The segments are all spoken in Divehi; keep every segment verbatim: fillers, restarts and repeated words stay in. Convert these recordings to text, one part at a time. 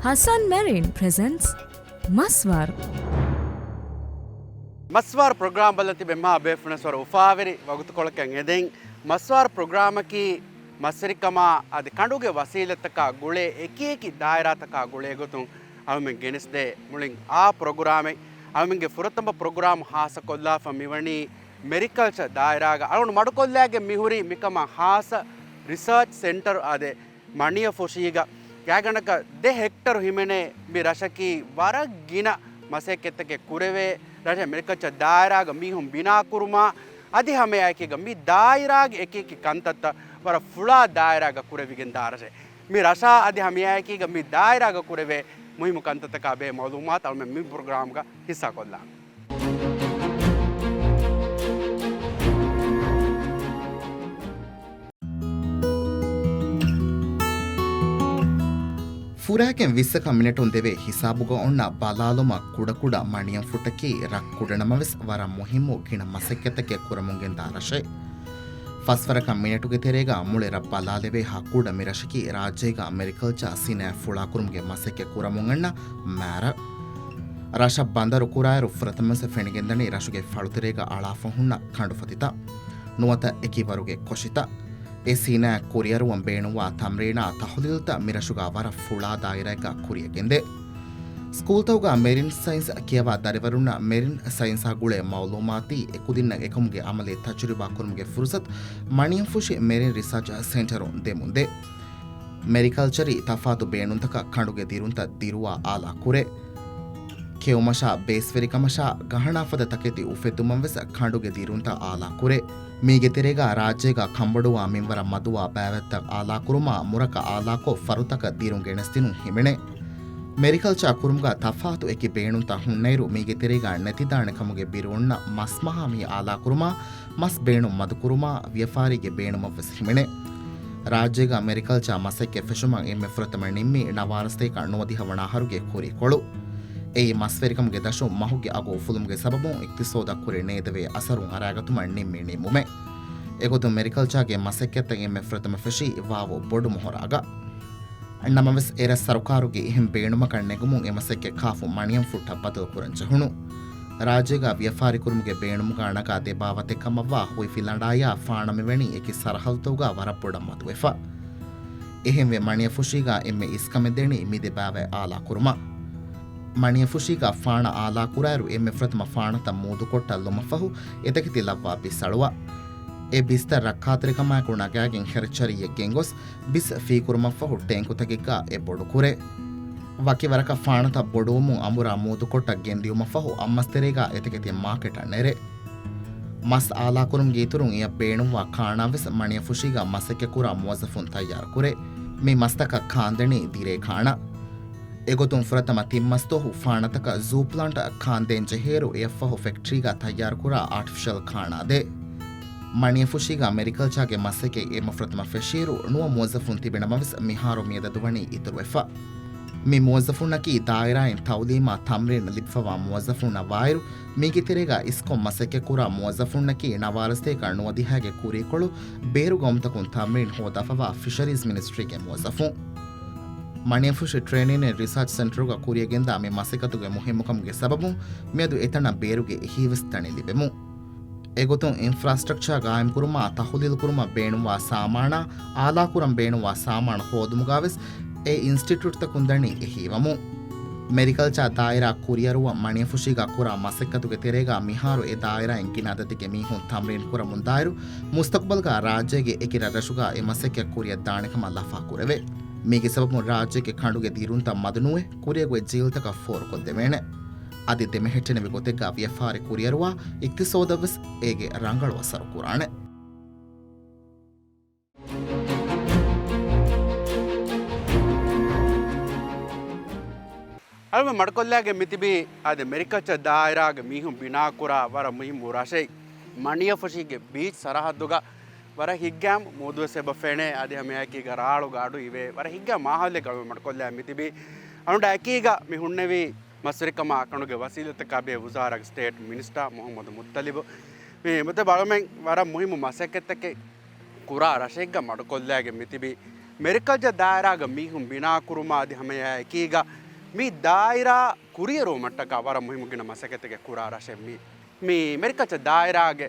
ހަސަން މެރިން ޕްރެޒެންޓްސް މަސްވާރު. މަސްވާރު ޕްރޮގްރާމް ބަލަން ތިބޭ މާ ބޭފުޅުންނަށް ވަރަށް އުފާވެރި ވަގުތުކޮޅަކަށް އެދެން. މަސްވާރު ޕްރޮގްރާމަކީ މަސްވެރިކަމާ އަދި ކަނޑުގެ ވަސީލަތްތަކާ ގުޅޭ އެކި އެކި ދާއިރާތަކާ ގުޅޭގޮތުން އަޅުމެން ގެނެސްދޭ މުޅިން އާ ޕްރޮގްރާމެއް. އަޅުމެންގެ ފުރަތަމަ ޕްރޮގްރާމް ހާއްސަކޮށްލާފަ މިވަނީ މެރިކަލްޗަރ ދާއިރާގަ. އަޅުގަނޑު މަޑުކޮށްލައިގެން މިހުރީ މިކަމަށް ހާއްސަ ރިސާޗް ސެންޓަރު އާދެ، މަނިޔަފުށީގަ ގާތްގަނޑަކަށް ދެ ހެކްޓަރު ހިމެނޭ މި ރަށަކީ ވަރަށް ގިނަ މަސައްކަތްތަކެއް ކުރެވޭ ރަށެއް. މެރިކަލްޗަރ ދާއިރާގަ މީހުން ބިނާކުރުމާ އަދި ހަމައެއާއެކީގަ މި ދާއިރާގެ އެކި އެކި ކަންތައްތައް ވަރަށް ފުޅާ ދާއިރާގަ ކުރެވިގެން ދާ ރަށެއް. މި ރަށާ އަދި ހަމައެއާއެކީގަ މި ދާއިރާގަ ކުރެވޭ މުހިއްމު ކަންތައްތަކާ ބެހޭ މައުލޫމާތު އަޅުމެން މި ޕްރޮގްރާމްގަ ހިއްސާކޮށްލާނަން. ފުރާގެން ވިއްސަކަށް މިނެޓުން ދެވޭ ހިސާބުގަ އޮންނަ ބަލާލުމަށް ކުޑަކުޑަ މަނިޔަންފުށަކީ ރަށް ކުޑަނަމަވެސް ވަރަށް މުހިއްމު ގިނަ މަސައްކަތްތަކެއް ކުރަމުންގެންދާ ރަށެއް. ފަސްވަރަކަށް މިނެޓުގެ ތެރޭގަ މުޅި ރަށް ބަލާލެވޭހާ ކުޑަ މިރަށަކީ ރާއްޖޭގަ މެރިކަލްޗާ ސިނާއަތް ފުޅާކުރުމުގެ މަސައްކަތް ކުރަމުން އަންނަ މާރަށް. ރަށަށް ބަނދަރު ކުރާއިރު ފުރަތަމަވެސް ފެނިގެންދަނީ ރަށުގެ ފަޅުތެރޭގަ އަޅާފަ ހުންނަ ކަނޑުފަތިތައް، ނުވަތަ އެކި ވަރުގެ ކޮށިތައް. އެ ސިނާއަތް ކުރިއަރުވަން ބޭނުންވާ ތަމްރީނާ ތަހުލީލްތައް މިރަށުގަ ވަރަށް ފުޅާ ދާއިރާއެއްގަ ކުރިއަށް ގެންދޭ. ސްކޫލްތަކުގަ މެރިން ސައިންސް ކިޔަވާ ދަރިވަރުންނަށް މެރިން ސައިންސާ ގުޅޭ މައުލޫމާތީ އެކުދިންނަށް އެކަމުގެ އަމަލީ ތަޖުރިބާ ކުރުމުގެ ފުރުސަތު މަނިޔަންފުށި މެރިން ރިސާޗް ސެންޓަރުން ދެމުންދޭ. މެރިކަލްޗަރީ ތަފާތު ބޭނުންތަކަށް ކަނޑުގެ ދިރުންތައް ދިރުވާ އާލާ ކުރޭ. ކެއުމަށާ، ބޭސްވެރިކަމަށާ، ގަހަނާ ފަދަ ތަކެތި އުފެއްދުމަށް ވެސް ކަނޑުގެ ދިރުންތައް އާލާ ކުރޭ. މީގެ ތެރޭގަ ރާއްޖޭގަ ކަންބޮޑުވާ މިންވަރަށް މަދުވާ ބައިވެރިތައް އާލާކުރުމާ، މުރަކަށް އާލާކޮށް، ފަރުތަކަށް ދިރުން ގެނެސްދިނުން ހިމެނޭ. މެރިކަލްޗާ ކުރުމުގަ ތަފާތު އެކި ބޭނުންތައް ހުންނައިރު، މީގެ ތެރޭގަ ނެތިދާނެ ކަމުގެ ބިރު އޮންނަ މަސްމަހާ މި އާލާކުރުމާ، މަސް ބޭނުން މަދުކުރުމާ، ވިޔަފާރީގެ ބޭނުމަށް ވެސް ހިމެނޭ. ރާއްޖޭގަ މެރިކަލްޗާ މަސައްކަތް ފެށުމަށް އެންމެ ފުރަތަމަ ނިންމީ ނަވާރަ ސަތޭކަ ނުވަދިހަ ވަނަ އަހަރުގެ ކުރީކޮޅު. އެއީ މަސްވެރިކަމުގެ ދަށުން މަހުގެ އަގު އުފުލުމުގެ ސަބަބުން އިޤްތިޞޯދަށް ކުރި ނޭދެވޭ އަސަރުން އަރާގަތުމަށް ނިންމި ނިންމުމެއް. އެގޮތުން މެރިކަލްޗާގެ މަސައްކަތްތައް އެންމެ ފުރަތަމަ ފެށީ ވާވު ބޮޑު މޮހޮރާގަ. ނަމަވެސް، އެރަށް ސަރުކާރުގެ އެހެން ބޭނުމަކަށް ނެގުމުން އެ މަސައްކަތް ކާފު މަނިޔަންފުށަށް ބަދަލު ކުރަން ޖެހުނު. ރާއްޖޭގަ ވިޔަފާރިކުރުމުގެ ބޭނުމުގަ ނަގާ ދެ ބާވަތެއް ކަމަށްވާ ހުއިފިލަނޑާއާ ފާނަ މިވެނީ އެކި ސަރަހައްދުތަކުގަ ވަރަށް ބޮޑަށް މަދުވެފަ. އެހެންވެ، މަނިޔަފުށީގަ އެންމެ އިސްކަމެއް ދެނީ މި ދެ ބާވަތް އާލާކުރުމަށް. މަނިޔަފުށީގަ ފާނަ އާލާކުރާއިރު، އެންމެ ފުރަތަމަ ފާނަތައް މޫދުކޮށްޓަށްލުމަށްފަހު، އެތަކެތި ލައްވާ ބިސް އަޅުވާ. އެ ބިސްތައް ރައްކާތެރިކަމާއެކު ނަގާގެން ހެރަޗަރީއެއް ގެންގޮސް، ބިސް ފީކުރުމަށްފަހު ޓޭންކުތަކެއްގަ އެ ބޮޑުކުރޭ. ވަކިވަރަކަށް ފާނަތައް ބޮޑުވުމުން އަނބުރާ މޫދުކޮށްޓަށް ގެންދިޔުމަށްފަހު އައްމަސްތެރޭގަ އެތަކެތި މާކެޓަށް ނެރޭ. މަސް އާލާކުރުމުގެ އިތުރުން އެއަށް ބޭނުންވާ ކާނާ ވެސް މަނިޔަފުށީގަ މަސައްކަތްކުރާ މުވައްޒަފުން ތައްޔާރުކުރޭ. މި މަސްތަކަށް ކާންދެނީ ދިރޭ ކާނާ. އެގޮތުން ފުރަތަމަ ތިން މަސްދުވަހު ފާނަތަކަށް ޒޫ ޕްލާންޓަށް ކާންދޭން ޖެހޭއިރު، އެއަށްފަހު ފެކްޓްރީގަ ތައްޔާރުކުރާ އާޓިފިޝަލް ކާނާ ދޭ. މަނިޔަފުށީގަ މެރިކަލްޗާގެ މަސައްކަތް އެންމެ ފުރަތަމަ ފެށިއިރު، ނުވަ މުވައްޒަފުން ތިބި ނަމަވެސް، މިހާރު މިއަދަދު ވަނީ އިތުރުވެފަ. މި މުވައްޒަފުންނަކީ ދާއިރާއިން ތައުލީމާ ތަމްރީން ލިބިފަވާ މުވައްޒަފުންނަށް ވާއިރު، މީގެ ތެރޭގަ އިސްކޮށް މަސައްކަތްކުރާ މުވައްޒަފުންނަކީ ނަވާރަސަތޭކަ ނުވަދިހައިގެ ކުރީކޮޅު ބޭރު ގައުމުތަކުން ތަމްރީން ހޯދާފަވާ ފިޝަރީޒް މިނިސްޓްރީގެ މުވައްޒަފުން. މަނިޔަފުށި ޓްރޭނިން އެންޑް ރިސާޗް ސެންޓަރުގަ ކުރިއަށްގެންދާ މި މަސައްކަތުގެ މުހިއްމުކަމުގެ ސަބަބުން މިއަދު އެތަނަށް ބޭރުގެ އެހީވެސް ދަނީ ލިބެމު. އެގޮތުން އިންފްރާސްޓްރަކްޗާ ގާއިމްކުރުމާ، ތަހުލީލުކުރުމަށް ބޭނުންވާ ސާމާނާ، އާލާކުރަން ބޭނުންވާ ސާމާނު ހޯދުމުގަވެސް އެ އިންސްޓިޓިއުޓްތަކުން ދަނީ އެހީވަމު. މެރިކަލްޗާ ދާއިރާ ކުރިއަރުވަން މަނިޔަފުށީގަ ކުރާ މަސައްކަތުގެ ތެރޭގަ މިހާރު އެ ދާއިރާއިން ގިނަ އަދަދެއްގެ މީހުން ތަމްރީން ކުރަމުންދާއިރު، މުސްތަޤުބަލްގަ ރާއްޖޭގެ އެކި ރަށްރަށުގަ އެ މަސައްކަތް ކުރިއަށް ދާނެކަމަށް ލަފާކުރެވޭ. މީގެ ސަބަބުން ރާއްޖޭގެ ކަނޑުގެ ދިރުންތައް މަދުނުވެ، ކުރިއަށް އޮތް ޖީލްތަކަށް ފޯރުކޮށްދެވޭނެ. އަދި ދެމެހެއްޓެނިވި ގޮތެއްގަ ވިޔަފާރި ކުރިއަރުވާ އިޤްތިޞޯދަށްވެސް އޭގެ ރަނގަޅު އަސަރު ކުރާނެ. އަޅުގަނޑު މަޑުކޮށްލައިގެން މިތިބީ އަދި މެރިކަލްޗަރ ދާއިރާގެ މީހުން ބިނާކުރާ ވަރަށް މުހިއްމު ރަށެއް މަނިޔަފުށީގެ ބީޗް ސަރަހައްދުގަ ވަރަށް ހިތްގައިމު މޫދުވެސް އެބަ ފެނޭ. އަދި ހަމައެކީގަ ރާޅުގަ އަޑު އިވޭ. ވަރަށް ހިތްގައިމު މާހައުލެއް އަޅުގަނޑު މަޑުކޮށްލައި މިތިބީ. އަޅުގަނޑާ އެކީގަ މި ހުންނެވީ މަސްވެރިކަމާ ކަނޑުގެ ވަސީލަތްތަކާ ބެހޭ ވުޒާރާގެ ސްޓޭޓް މިނިސްޓާ މުޙައްމަދު މުއްތަލިބު. މި މުއްތަލިބު އަޅުމެން ވަރަށް މުހިއްމު މަސައްކަތްތަކެއް ކުރާ ރަށެއްގަ މަޑުކޮށްލައިގެން މިތިބީ. މެރިކަލްޗަރ ދާއިރާގަ މީހުން ބިނާކުރުމާ އަދި ހަމައެއާއެކީގަ މި ދާއިރާ ކުރިއެރުވުމަށްޓަކާ ވަރަށް މުހިއްމު ގިނަ މަސައްކަތެއް ކުރާ ރަށެއް މީ. މި މެރިކަލްޗަރ ދާއިރާގެ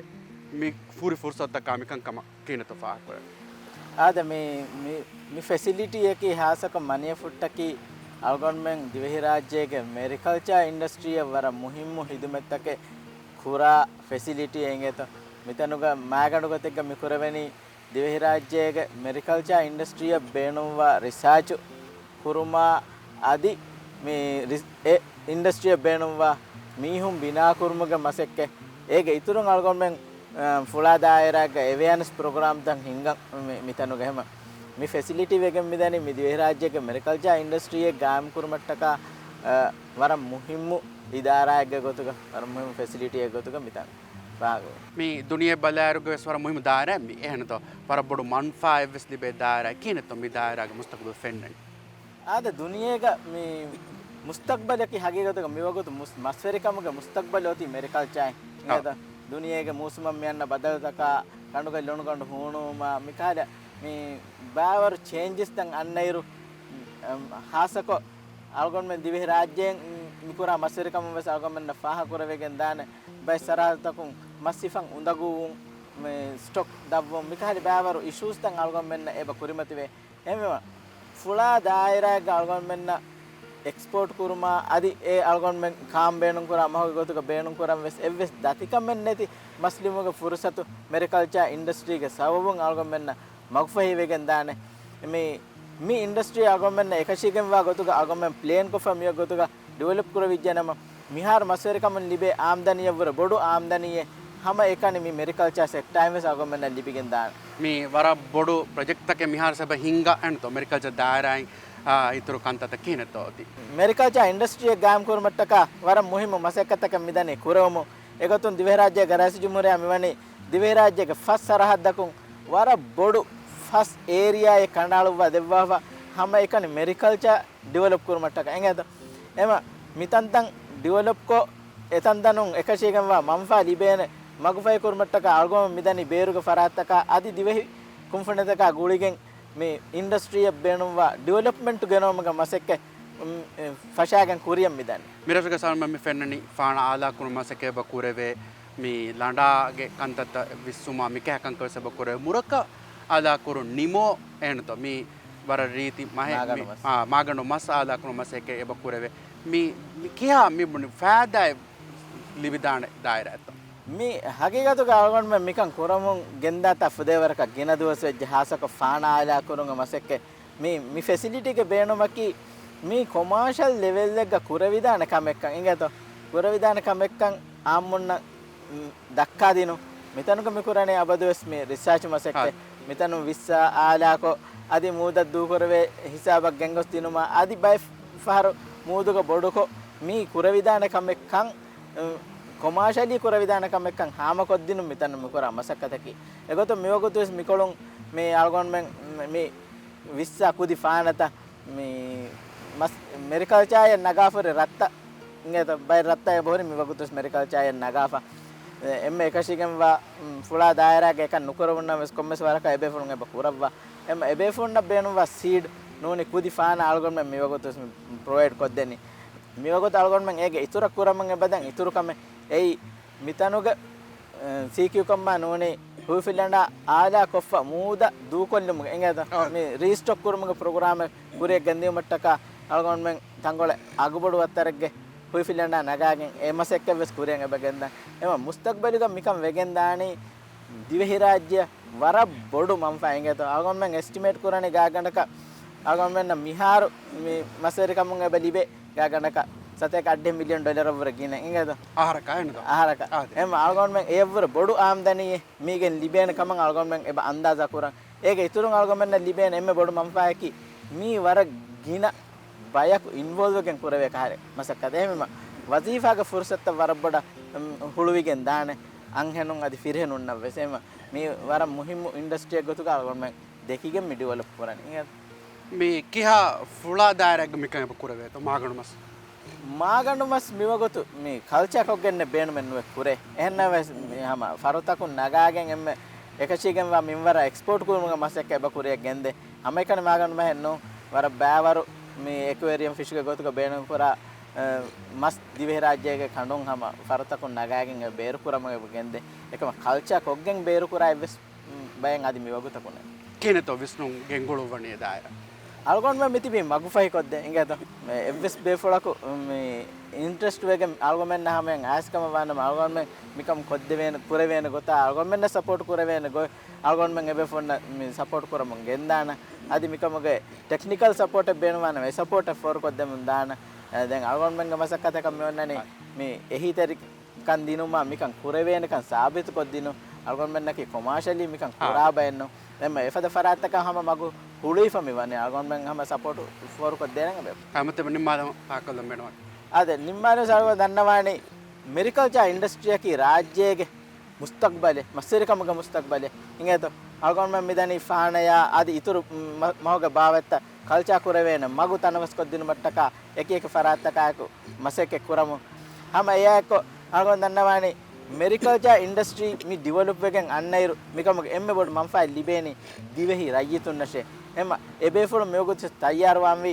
މި ފުރި ފުރުސަތުތަކާ މިކަންކަމަށް ކިހިނެއްތޯ ފާހަގަކުރެވޭ؟ އާދެ، މި، މި، މި ފެސިލިޓީއަކީ ހާއްސަކޮށް މަނިޔަފުއްޓަކީ އަޅުގަނޑުމެން ދިވެހިރާއްޖޭގެ މެރިކަލްޗާ އިންޑަސްޓްރީއަށް ވަރަށް މުހިއްމު ހިދުމަތްތަކެއް ކުރާ ފެސިލިޓީއެއް އިނގޭތޯ. މިތަނުގަ މާގަނޑު ގޮތެއްގަ މި ކުރެވެނީ ދިވެހިރާއްޖޭގެ މެރިކަލްޗާ އިންޑަސްޓްރީއަށް ބޭނުންވާ ރިސާޗު ކުރުމާ އަދި މި ރިސް-، އެ އިންޑަސްޓްރީއަށް ބޭނުންވާ މީހުން ބިނާކުރުމުގެ މަސައްކަތް. އޭގެ އިތުރުން އަޅުގަނޑުމެން، އަ، ފުޅާ ދާއިރާގަ އެވެއާނެސް ޕްރޮގްރާމްތައް ހިންގަން މި-، މިތަނުގަ ހަމަ މި ފެސިލިޓީ ވެގެން މިދަނީ މި ދިވެހިރާއްޖޭގެ މެރިކަލްޗާ އިންޑަސްޓްރީއެއް ގާއިމްކުރުމަށްޓަކާ، އަ، ވަރަށް މުހިއްމު އިދާރާއެއްގެ ގޮތުގަ، ވަރަށް މުހިއްމު ފެސިލިޓީއެއް ގޮތުގަ މިތަން ފާހަގަވޭ. މި ދުނިޔެ ބަލާއިރުގަ ވެސް ވަރަށް މުހިއްމު ދާއިރާއެއް މި. އެހެންތޯ ވަރަށް ބޮޑު މަންފާއެއް ވެސް ލިބޭ ދާއިރާ. ކިހިނެއްތޯ މި ދާއިރާގެ މުސްތަޤުބަލު ފެންނަނީ؟ އާދެ، ދުނިޔޭގަ މި މުސްތަޤްބަލަކީ ހަގީގަތުގަ މިވަގުތު މުސް-، މަސްވެރިކަމުގެ މުސްތަޤްބަލު އޮތީ މެރިކަލްޗާއިން. އާ. އިނގޭތަ؟ ދުނިޔޭގެ މޫސުމަށް މިއަންނަ ބަދަލުތަކާ، ކަނޑުގަ ލޮނުގަނޑު ހޫނުވުމާ، މިކަހަލަ މި ބާވަރު ޗޭންޖެސްތައް އަންނައިރު، އަމް، ހާއްސަކޮށް އަޅުގަނޑުމެން ދިވެހިރާއްޖޭން މިކުރާ މަސްވެރިކަމުން ވެސް އަޅުގަނޑުމެންނަށް ފާހަގަކުރެވިގެން ދާނެ. ބައެއް ސަރަހައްދުތަކުން މަސް ހިފަން އުނދަގޫވުން، މި ސްޓޮކް ދަށްވުން، މިކަހަލަ ބާވަރު އިޝޫސްތައް އަޅުގަނޑުމެންނަށް އެބަ ކުރިމަތިވޭ. އެހެންވީމަ، ފުޅާ ދާއިރާއެއްގަ އަޅުގަނޑުމެންނަށް އެކްސްޕޯޓް ކުރުމާ، އަދި އެ އަޅުގަނޑުމެން ކާން ބޭނުންކުރާ މަހުގެ ގޮތުގަ ބޭނުންކުރަން ވެސް އެއްވެސް ދަތިކަމެއް ނެތި މަސްލިމުގެ ފުރުސަތު މެރިކަލްޗާ އިންޑަސްޓްރީގެ ސަބަބުން އަޅުގަނޑުމެންނަށް މަގުފަހިވެގެން ދާނެ. މި، މި އިންޑަސްޓްރީ އަޅުގަނޑުމެންނަށް އެކަށީގެންވާ ގޮތުގަ އަޅުގަނޑުމެން ޕްލޭންކޮށްފަ މިއޮތް ގޮތުގަ ޑިވެލޮޕް ކުރެވިއްޖެނަމަ، މިހާރު މަސްވެރިކަމުން ލިބޭ އާމްދަނީއަށްވުރެ ބޮޑު އާމްދަނީއެއް ހަމައެކަނި މި މެރިކަލްޗާ ސެކްޓާއިން ވެސް އަޅުގަނޑުމެންނަށް ލިބިގެން ދާނެ. މި ވަރަށް ބޮޑު ޕްރޮޖެކްޓްތަކެއް މިހާރު ސަބަ ހިންގާ އެންތޯ މެރިކަލްޗަރ ދާއިރާއިން، އާ، އިތުރު ކަންތައްތައް ކިހިނެއްތޯ އޮތީ؟ މެރިކަލްޗާ އިންޑަސްޓްރީއެއް ގާއިމް ކުރުމަށްޓަކާ ވަރަށް މުހިއްމު މަސައްކަތްތަކެއް މިދަނީ ކުރެވުމުން. އެގޮތުން ދިވެހިރާއްޖޭގެ ރައީސުލްޖުމްހޫރިއްޔާ މިވަނީ ދިވެހިރާއްޖޭގެ ފަސް ސަރަހައްދަކުން ވަރަށް ބޮޑު ފަސް އޭރިއާއެއް ކަނޑައަޅުއްވާ ދެއްވާފަ ހަމައެކަނި މެރިކަލްޗާ ޑިވެލޮޕް ކުރުމަށްޓަކާ އެނގޭތަ؟ އެމަ މިތަންތަން ޑިވެލޮޕްކޮށް، އެތަންތަނުން އެކަށީގެންވާ މަންފާ ލިބޭނެ މަގުފަހިކުރުމަށްޓަކާ އަޅުގަނޑު މިދަނީ ބޭރުގެ ފަރާތްތަކާ އަދި ދިވެހި ކުންފުނިތަކާ ގުޅިގެން މި އިންޑަސްޓްރީއަށް ބޭނުންވާ ޑިވެލޮޕްމަންޓް ގެނައުމުގެ މަސައްކަތް، އުން، އެ، ފަށާގެން ކުރިޔަށް މިދަނީ. މިރަށުގެ ސަރުމަ މި ފެންނަނީ ފާނަ އާލާކުރުމަށް މަސައްކަތް އެބަ ކުރެވޭ، މި ލަނޑާގެ ކަންތައްތައް ވިއްސުމާ މިކަހަ ކަންކަން ވެސް އެބަ ކުރެވޭ. މުރަކަ އާލާކުރުން ނިމޯ އެހެންތޯ މި ވަރަށް ރީތި މަހެއް މި، މާގަނޑު މަސް. އާ، މާގަނޑު މަސް އާލާކުރުން މަސައްކަތް އެބަ ކުރެވޭ. މި، މި ކިހާ މި ބުނި ފައިދާއެއް ލިބިދާނެ ދާއިރާއެއްތޯ؟ މި ހަގީގަތުގަ އަޅުގަނޑުމެން މިކަން ކުރަމުން ގެންދާތާ ފުދޭވަރަކަށް ގިނަ ދުވަސް ވެއްޖެ، ހާއްސަކޮށް ފާނަ އާލާކުރުންގެ މަސައްކަތް. މި، މި ފެސިލިޓީގެ ބޭނުމަކީ މީ ކޮމާޝަލް ލެވެލްއެއްގަ ކުރެވިދާނެ ކަމެއްކަން އިނގޭތޯ؟ ކުރެވިދާނެ ކަމެއްކަން އާއްމުންނަށް، މް، ދައްކާދިނުން. މިތަނުގަ މި ކުރަނީ އަބަދުވެސް މި ރިސާޗު މަސައްކަތް. މިތަނުން ވިއްސާ އާލާކޮށް، އަދި މޫދަށް ދޫކުރެވޭ ހިސާބަށް ގެންގޮސް ދިނުމާ، އަދި ބައެއް ފަހަރު މޫދުގަ ބޮޑުކޮށް، މީ ކުރެވިދާނެ ކަމެއްކަން، މް، ކޮމާޝަލީ ކުރެވިދާނެ ކަމެއްކަން ހާމަކޮށްދިނުން މިތަނުން މިކުރާ މަސައްކަތަކީ. އެގޮތުން މިވަގުތުވެސް މިކޮޅުން މި އަޅުގަނޑުމެން މި ވިއްސާ ކުދި ފާނަތައް މި މަސް-، މެރިކަލްޗާއަށް ނަގާފަ ހުރި ރަށްތައް އިނގޭތަ؟ ބައެއް ރަށްތައް އެބަހުރި މިވަގުތުވެސް މެރިކަލްޗާއަށް ނަގާފަ. އެ، އެންމެ އެކަށީގެންވާ، މް، ފުޅާ ދާއިރާގެ އެކަން ނުކުރެވުންނަށް ވެސް ކޮންމެސް ވަރަކަށް އެބޭފުޅުން އެބަ ކުރައްވާ. އެންމެ އެބޭފުޅުންނަށް ބޭނުންވާ ސީޑް ނޫނީ ކުދި ފާނަ އަޅުގަނޑުމެން މިވަގުތުވެސް މި ޕްރޮވައިޑް ކޮށްދެނީ. މިވަގުތު އަޅުގަނޑުމެން އޭގެ އިތުރަށް ކުރަމުން އެބަދަން އިތުރު ކަމެއް އެއީ މިތަނުގެ، އެ، ސީކިޔު ކަމާ ނޫނީ ހުވިފިލަނޑާ އާލާ ކޮށްފަ މޫދަށް ދޫކޮށްލުމުގެ އިނގޭތަ؟ އާ. މި ރީސްޓޮކް ކުރުމުގެ ޕްރޮގްރާމެއް ކުރިއަށް ގެންދިއުމަށްޓަކާ އަޅުގަނޑުމެން ތަންކޮޅެއް އަގުބޮޑު ވައްތަރެއްގެ ހުވިފިލަނޑާ ނަގާގެން އެ މަސައްކަތްވެސް ކުރިއަށް އެބަ ގެންދާން. އެމަ މުސްތަގްބަލުގަ މިކަން ވެގެން ދާނީ ދިވެހިރާއްޖެއަށް ވަރަށް ބޮޑު މަންފާ އިނގޭތޯ. އަޅުގަނޑުމެން އެސްޓިމޭޓް ކުރަނީ ގާތްގަނޑަކަށް އަޅުގަނޑުމެންނަށް މިހާރު މި މަސްވެރިކަމުން އެބަ ލިބޭ ގާތްގަނޑަކަށް ސަތޭކަ އަށްޑިހަ މިލިއަން ޑޮލަރަށްވުރެ ގިނަ އިނގޭތޯ. އަހަރަކަށް އެހެންތޯ؟ އަހަރަކަށް. އާދެ. އެމަ އަޅުގަނޑުމެން އެއަށްވުރެ ބޮޑު އާމްދަނީއެއް މީގެން ލިބޭނެ ކަމަށް އަޅުގަނޑުމެން އެބަ އަންދާޒާ ކުރަން. އޭގެ އިތުރުން އަޅުގަނޑުމެންނަށް ލިބޭނެ އެންމެ ބޮޑު މަންފާއަކީ މީ ވަރަށް ގިނަ ބަޔަކު އިންވޯލްވްވެގެން ކުރެވޭ ކަހަލަ މަސައްކަތެއް. އެހެންވީމަ ވަޒީފާގެ ފުރުސަތުތައް ވަރަށް ބޮޑަށް، އުން، ހުޅުވިގެން ދާނެ އަންހެނުން އަދި ފިރިހެނުންނަށް ވެސް. އެހެންވީމަ މީ ވަރަށް މުހިއްމު އިންޑަސްޓްރީއެއް ގޮތުގަ އަޅުގަނޑުމެން ދެކިގެން މި ޑިވެލޮޕް ކުރަނީ. މި ކިހާ ފުޅާ ދާއިރާއެއްގަ މިކަން އެބަ ކުރެވޭތޯ މާގަނޑު މަސް؟ މާގަނޑު މަސް މިވަގުތު މި ކަލްޗާ ކޮށްގެންނެއް ބޭނުމެއް ނުވެ ކުރޭ. އެހެންނަމަވެސް މި ހަމަ ފަރުތަކުން ނަގާގެން އެންމެ އެކަށީގެންވާ މިންވަރަށް އެކްސްޕޯޓް ކުރުމުގެ މަސައްކަތް އެބަ ކުރިއަށް ގެންދޭ. ހަމައެކަނި މާގަނޑު މަހެއް ނޫން، ވަރަށް ބައިވަރު މި އެކުއޭރިއަމް ފިޝްގެ ގޮތުގަ ބޭނުންކުރާ، އަ، މަސް ދިވެހިރާއްޖޭގެ ކަނޑުން ހަމަ ފަރުތަކުން ނަގާގެން އެ ބޭރުކުރަމުން އެބަ ގެންދޭ. އެކަމަށް ކަލްޗާ ކޮށްގެން ބޭރުކުރާ އެއްވެސް، މް، ބައެއް އަދި މިވަގުތަކުން ނެތް. ކިހިނެއްތޯ ވިސްނުން ގެންގުޅުއްވަނީ އެ ދާއިރާ؟ އަޅުގަނޑުމެން މިތިބީ މަގުފަހިކޮށްދޭ އިނގޭތޯ. އެއްވެސް ބޭފުޅަކު މި އިންޓްރެސްޓް ވެގެން އަޅުގަނޑުމެންނާ ހަމަޔަށް އައިސް ކަމަށް ވާނަމަ، އަޅުގަނޑުމެން މިކަމު ކޮށްދެވޭނެ، ކުރެވޭނެ ގޮތާ، އަޅުގަނޑުމެންނަށް ސަޕޯޓް ކުރެވޭނެ ގޮތް، އަޅުގަނޑުމެން އެބޭފުޅުންނަށް މި ސަޕޯޓް ކުރަމުން ގެންދާނަ. އަދި މިކަމުގެ ޓެކްނިކަލް ސަޕޯޓެއް ބޭނުންވާނަމަ، އެ ސަޕޯޓެއް ފޯރުކޮށްދެމުން ދާނަ. އެ، ދެން އަޅުގަނޑުމެންގެ މަސައްކަތަކަށް މި އޮންނަނީ މި އެހީތެރި ކަން ދިނުމާ، މިކަން ކުރެވޭނެކަން ސާބިތުކޮށްދިނުން، އަޅުގަނޑުމެންނަކީ ކޮމާޝަލީ މިކަން އާ. ކުރާ ބައެއްނު. އެމަ އެފަދަ ފަރާތްތަކަށް ހަމަ މަގު ހުޅުވިފަ މި ވަނީ، އަޅުގަނޑުމެން ހަމަ ސަޕޯޓު ފޯރުކޮށްދޭނަން އެބަ. ހަމަތެ ނިންމާލަމު ޕާކޮށްލަން ބޭނުން. އާދެ، ނިންމާލަމު ސަރުވަ ދަންނަވާނީ، މެރިކަލްޗާ އިންޑަސްޓްރީއަކީ ރާއްޖޭގެ މުސްތަގްބަލެއް، މަސްވެރިކަމުގެ މުސްތަގްބަލެއް އިނގޭތޯ. އަޅުގަނޑުމެން މިދަނީ ފާނަޔާ އަދި އިތުރު މަ-، މަހުގެ ބާވަތްތައް ކަލްޗާ ކުރެވޭނެ މަގު ތަނަވަސްކޮށްދިނުމަށްޓަކާ އެކި އެކި ފަރާތްތަކާއެކު މަސައްކަތް ކުރަމުން. ހަމަ އެއާއެކު އަޅުގަނޑު ދަންނަވާނީ މެރިކަލްޗާ އިންޑަސްޓްރީ މި ޑިވެލޮޕް ވެގެން އަންނައިރު މިކަމުގެ އެންމެ ބޮޑު މަންފާއެއް ލިބޭނީ ދިވެހި ރައްޔިތުންނަށޭ. އެމަ އެބޭފުޅުން މިވަގުތު ތައްޔާރުވާންވީ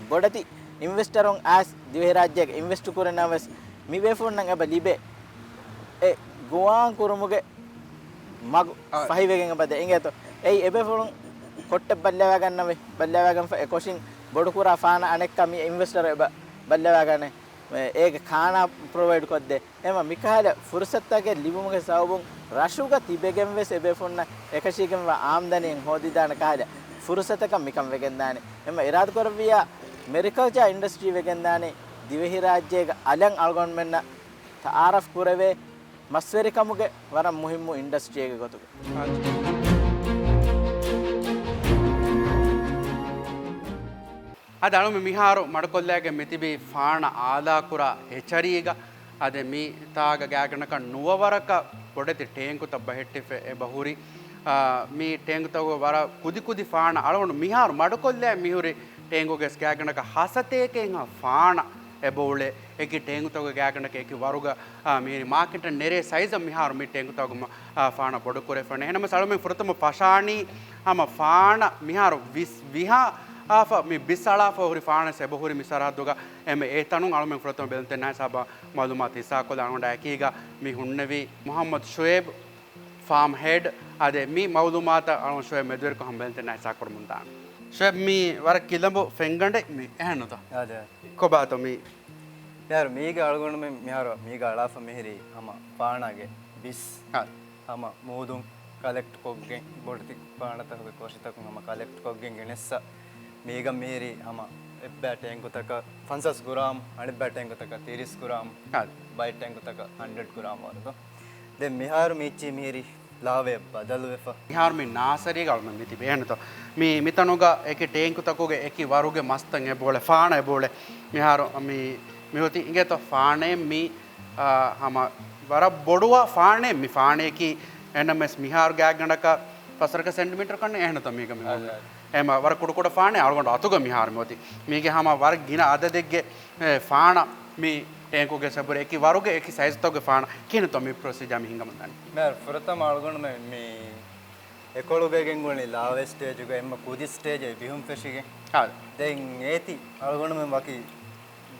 ބޮޑެތި އިންވެސްޓަރުން އައިސް ދިވެހިރާއްޖޭގަ އިންވެސްޓް ކުރަން ނަމަވެސް، މިބޭފުޅުންނަށް އެބަ ލިބޭ އެ ގޮވާން ކުރުމުގެ މަގު އާ. ފަހިވެގެން އެބަ ދޭ އިނގޭތޯ. އެއީ އެބޭފުޅުން ކޮއްޓެއް ބައްލަވާގަންނަވެ، ބައްލަވާގެންފަ އެ ކޮށިން ބޮޑުކުރާ ފާނަ އަނެއްކާ މި އިންވެސްޓަރު އެބަ ބައްލަވާގަނެ، އޭގެ ކާނާ ޕްރޮވައިޑް ކޮށްދޭ. އެމަ މިކަހަލަ ފުރުސަތުތަކެއް ލިބުމުގެ ސަބަބުން ރަށުގަ ތިބެގެން ވެސް އެބޭފުޅުންނަށް އެކަށީގެންވާ އާމްދަނީއެއް ހޯދިދާނެ ކަހަލަ ފުރުސަތަކަށް މިކަން ވެގެންދާނެ. އެމަ އިރާދަކުރެއްވިއްޔާ މެރިކަލްޗާ އިންޑަސްޓްރީ ވެގެންދާނީ ދިވެހިރާއްޖޭގެ އަލަށް އަޅުގަނޑުމެންނަށް ތައާރަފް ކުރެވޭ މަސްވެރިކަމުގެ ވަރަށް މުހިއްމު އިންޑަސްޓްރީއެއްގެ ގޮތުގަ. އަދި އަޅުމެން މިހާރު މަޑުކޮށްލައިގެން މިތިބީ ފާނަ އާލާކުރާ ހެޗަރީގަ. އަދި މިތާގަ ގާތްގަނޑަކަށް ނުވަވަރަކަށް ބޮޑެތި ޓޭންކުތައް ބަހެއްޓިފަ އެބަ ހުރި. އާ، މި ޓޭންކުތަކުގަ ވަރަށް ކުދިކުދި ފާނަ އަޅުގަނޑު މިހާރު މަޑުކޮށްލައި މިހުރި ޓޭންކުގެ ގާތްގަނޑަކަށް ހަސަތޭކައެއްހާ ފާނަ އެބައުޅޭ. އެކި ޓޭންކުތަކުގެ ގާތްގަނޑަކަށް އެކި ވަރުގަ، އާ، މިހިރި މާކެޓަށް ނެރޭ ސައިޒަށް މިހާރު މި ޓޭންކުތަކުގެ މަ-، އާ، ފާނަ ބޮޑުކުރެފަނެ. އެހެންނަމަވެސް އަޅުމެން ފުރަތަމަ ފަށާނީ ހަމަ ފާނަ މިހާރު ވިސް ވިހާ އާފަ މި ބިސް އަޅާފަ ހުރި ފާނަސް އެބަ ހުރި މި ސަރަހައްދުގަ. އެމެ އެ ތަނުން އަޅުމެން ފުރަތަމަ ބެލުންތެރިންނާ ހިސާބަށް މައުލޫމާތު ހިއްސާކޮށްލާ އަޅުގަނޑާ އެކީގަ މި ހުންނެވީ މުހައްމަދު ޝުއޭބް ފާމް ހެޑް. އާދެ، މި މައުލޫމާތަށް އަޅުގަނޑު ޝުއޭބް މެދުވެރިކޮށް ހަމަ ބެލުންތެރިންނާ ހިއްސާކުރަމުން ދާން. ޝުއޭބް، މި ވަރަށް ކިލަނބު ފެންގަނޑެއް މި އެހެންނުތަ؟ އާދެ. ކޮބާތޯ މި؟ މިހާރު މީގަ އަޅުގަނޑުމެން މިހާރު މީގަ އަޅާފަ މިހިރީ ހަމަ ފާނާގެ ބިސް. އާ. ހަމަ މޫދުން ކަލެކްޓް ކޮށްގެން، ބޮޑެތި ފާނަތަކުގެ ކޮށިތަކުން ހަމަ ކަލެކްޓް ކޮށްގެން ގެނެއްސަ. މީގަ މިހިރީ ހަމަ އެއްބައި ޓޭންކުތަކަށް ފަންސާސް ގްރާމް، އަނެއްބައި ޓޭންކުތަކަށް ތިރީސް ގްރާމް، އާ. ބައެއް ޓޭންކުތަކަށް ހަންޑްރެޑް ގްރާމް ވަރުދު. ދެން މިހާރު މީއްޗީ މިހިރީ ލާވަޔަށް ބަދަލުވެފަ. މިހާރު މި ނާސަރީގަ އަޅުމެން މިތިބޭނެތޯ. މި، މިތަނުގަ އެކި ޓޭންކުތަކުގެ އެކި ވަރުގެ މަސްތައް އެބައުޅޭ، ފާނަ އެބައުޅޭ. މިހާރު މި، މި އޮތީ އިނގޭތޯ ފާނައެއް މި، އާ، ހަމަ ވަރަށް ބޮޑުވާ ފާނައެއް މި ފާނަޔަކީ. އެހެންނަމަވެސް މިހާރު ގާތްގަނޑަކަށް ފަސްވަރަކަށް ސެންޓިމީޓަރ ކަންނޭ އެހެންނުތަ މީގަ މި އަދެ، އަދެ. އެމަ ވަރަށް ކުޑަކުޑަ ފާނައެއް އަޅުގަނޑު އަތުގަ މިހާރު މި އޮތީ. މީގެ ހަމަ ވަރަށް ގިނަ އަދަދެއްގެ އެ، ފާނަ މި ޓޭންކުގެ ސަބުރެ އެކި ވަރުގެ އެކި ސައިޒުތަކުގެ ފާނަ. ކިހިނެއްތޯ މި ޕްރޮސީޖާ މި ހިނގަމުންދާނީ؟ މިހާރު ފުރަތަމަ އަޅުގަނޑުމެން މި އެކޮޅުގައި ގެންގުޅެނީ ލާވައި ސްޓޭޖުގަ އެންމެ ކުދި ސްޓޭޖެއް ބިހުން ފެށިގެން. ހާ. ދެން އޭތި އަޅުގަނޑުމެން ވަކި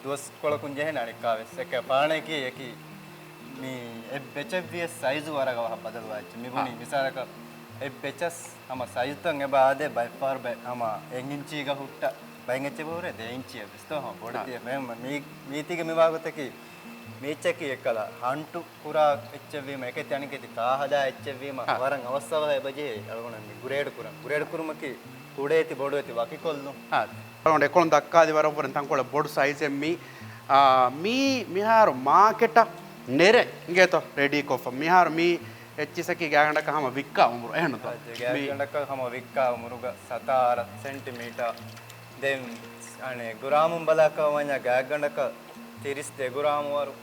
ދުވަސްކޮޅަކުން ޖެހޭނެ އަނެއްކާވެސް. އެކަ ފާނައަކީ އެކި މި އެއް ބެޗެއްވިޔަސް ސައިޒު ވަރަށް ވަހަށް ބަދަލުވާ އެއްޗެއް. މި ބުނީ ހާ. މިސާލަކަށް އެއް ބެޗަސް ހަމަ ސައިޒުތައް އެބަ އާދޭ ބައެއްފަހަރު ބެ-، ހަމަ އެއް އިންޗީގަ ހުއްޓަ ބައެއް އެއްޗެއް ހުރޭ ދެ އިންޗިއެއް ވެސް ތޯ ހަމަ ބޮޑެތި. ހާ. މެ-، މީ-، މީތީގެ މި ވާގޮތަކީ މީއްޗަކީ އެއްކަލަ ހަންޓު ކުރާ އެއްޗެއްވީމަ އެކެތި އަނެކެތި ކާ ހަދާ އެއްޗެއްވީމަ ހާ. ވަރަށް އަވަސްއަވަހަށް އެބަޖެހޭ އަޅުގަނޑަށް މި ގްރޭޑް ކުރަން. ގްރޭޑް ކުރުމަކީ ކުޑައެތި ބޮޑުއެތި ވަކިކޮށްލުން. ހާ. އަޅުގަނޑު އެކޮޅުން ދައްކާލި ވަރަށް ވުރެން ތަންކޮޅެއް ބޮޑު ސައިޒެއް މީ. އާ، މީ މިހާރު މާކެޓަށް ނެރެ އިނގޭތޯ ރެޑީ ކޮށްފަ. މިހާރު މީ އެއްޗިސަކީ ގާތްގަނޑަކަށް ހަމަ ވިއްކާ އުމުރު އެހެންނުތޯ؟ ގާތްގަނޑަކަށް ހަމަ ވިއްކާ އުމުރުގަ ސަތާރަ ސެންޓިމީޓާ. ދެން އަނެއް ގުރާމުން ބަލާކަށް ވަންޏާ ގާތްގަނޑަކަށް ތިރީސް ދެ ގުރާމު ވަރު.